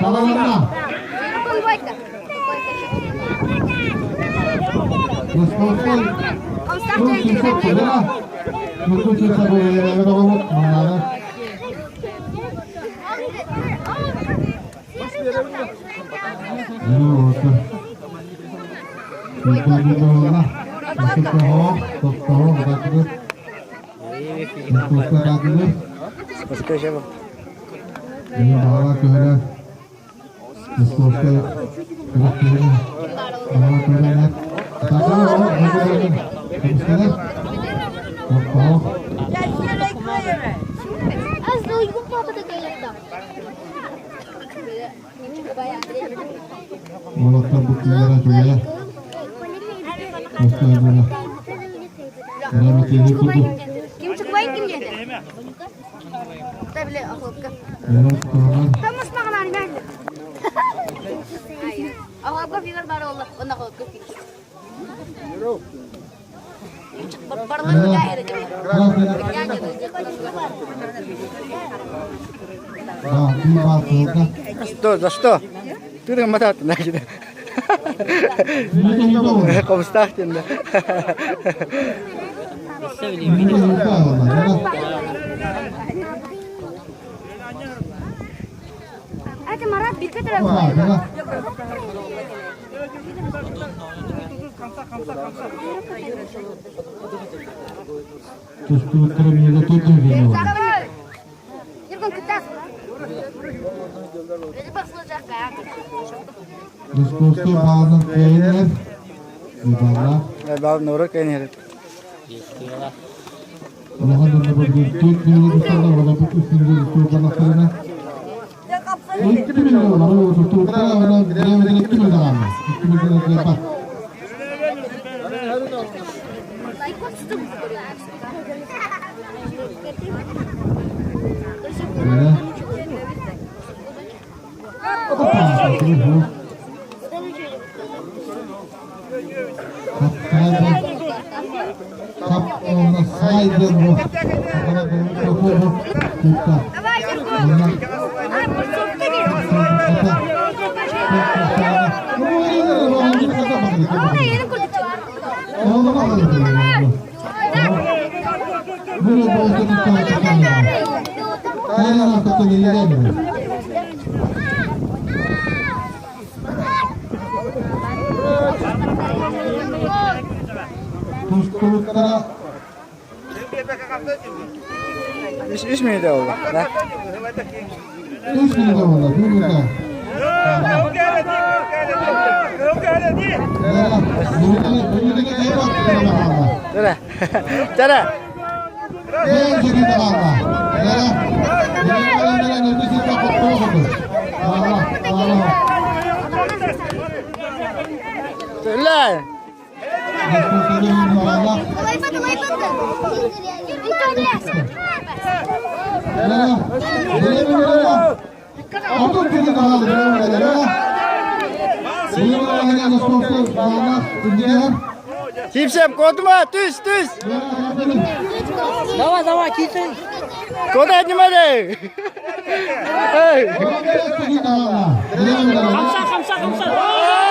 Саҕаланна. Московскай Уолаттар бу күннэрэ үчүгэйэ. Что, за что? Ты мотаться начали. Комстах тенде. Это Марат бирге Тустууттара миэхэ төрдүн Московскай баалынан кыайан Бааллаах. Баал нура кыайан Улахан дьонно бөлгөн төрт миэгэ тусталлар олорбут үстүнүгэр туурбанахтарына икки миллион тууртара бэйэбитин икки миллион даҕаны икки миллион кыайбат. Тустууттара Үс мүнүүтэ буолла. Үс мүнүүтэ буолла. Бір мүнүүтэ. Чара. Чара. Үлэ. Кипсем, кодума, түс, түс. Давай, давай, кисень. Куда отнимали? Эй! Хамса, хамса, хамса.